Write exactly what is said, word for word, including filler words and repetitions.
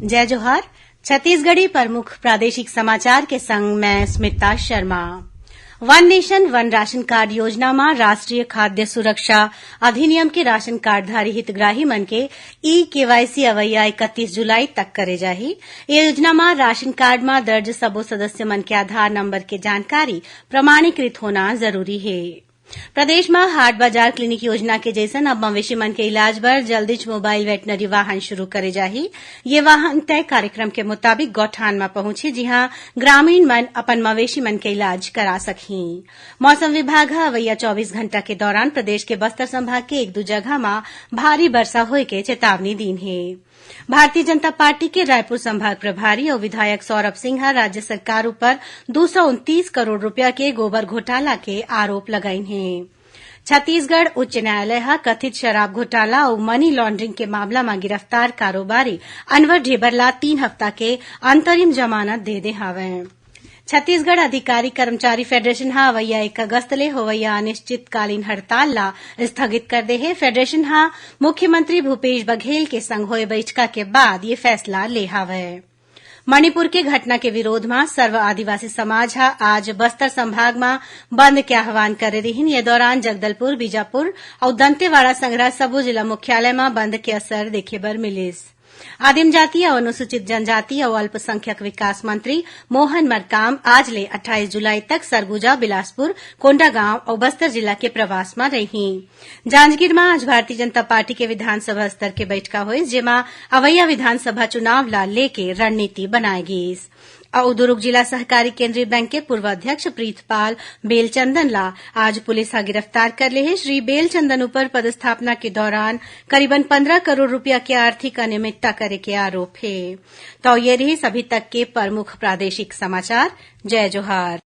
जय जोहार। छत्तीसगढ़ी प्रमुख प्रादेशिक समाचार के संग मैं स्मिता शर्मा। वन नेशन वन राशन कार्ड योजना म राष्ट्रीय खाद्य सुरक्षा अधिनियम के राशन कार्डधारी हितग्राही मन के ई केवाईसी अवइया इकतीस जुलाई तक करे जाही। ये योजना म राशन कार्ड म दर्ज सबो सदस्य मन के आधार नंबर के जानकारी प्रमाणीकृत होना जरूरी हे। प्रदेश म हाट बाजार क्लिनिक योजना के जैसन अब मवेशी मन के इलाज बर जल्दीच मोबाइल वेटनरी वाहन शुरू करे जाही। ये वाहन तय कार्यक्रम के मुताबिक गौठान म पहुंची, जिहां ग्रामीण मन अपन मवेशी मन के इलाज करा सकही। मौसम विभाग ह अवइया चौबीस घंटा के दौरान प्रदेश के बस्तर संभाग के एक दू जगह म भारी वर्षा होए के चेतावनी दीन हे। भारतीय जनता पार्टी के रायपुर संभाग प्रभारी अउ विधायक सौरभ सिंह ह राज्य सरकार ऊपर दू सौ उनतीस करोड़ रुपया के गोबर घोटाला के आरोप लगाइन हे। छत्तीसगढ़ उच्च न्यायालय ह कथित शराब घोटाला अउ मनी लॉन्ड्रिंग के मामला म गिरफ्तार कारोबारी अनवर ढेबर ला तीन हफ्ता के अंतरिम जमानत दे दे हावय। छत्तीसगढ़ अधिकारी कर्मचारी फेडरेशन ह अवइया एक अगस्त ले होवइया अनिश्चितकालीन हड़ताल ला स्थगित कर दे हे। फेडरेशन ह मुख्यमंत्री भूपेश बघेल के संग होए बैठका के बाद ये फैसला ले हावय। मणिपुर के घटना के विरोध म सर्व आदिवासी समाज ह आज बस्तर संभाग म बंद के आह्वान करे रिहिन। ये दौरान जगदलपुर, बीजापुर अउ दंतेवाड़ा संघरा सबो जिला मुख्यालय म बंद के असर देखे बर मिलिस। आदिम जाति अउ अनुसूचित जनजाति अउ अल्पसंख्यक विकास मंत्री मोहन मरकाम आज ले अट्ठाईस जुलाई तक सरगुजा, बिलासपुर, कोंडागांव अउ बस्तर जिला के प्रवास म रही। जांजगीर म आज भारतीय जनता पार्टी के विधानसभा स्तर के बैठका होइस, जेमा अवइया विधानसभा चुनाव ला लेके रणनीति बनाए गीस। अउ दुरूग जिला सहकारी केंद्रीय बैंक के पूर्व अध्यक्ष प्रीतपाल बेलचंदन ला आज पुलिस ह गिरफ्तार कर ले हे। श्री बेलचंदन ऊपर पदस्थापना के दौरान करीबन पन्द्रह करोड़ रुपया के आर्थिक अनियमितता करे के आरोप हे। तो ये रहिस अभी तक के प्रमुख प्रादेशिक समाचार। जय जोहार।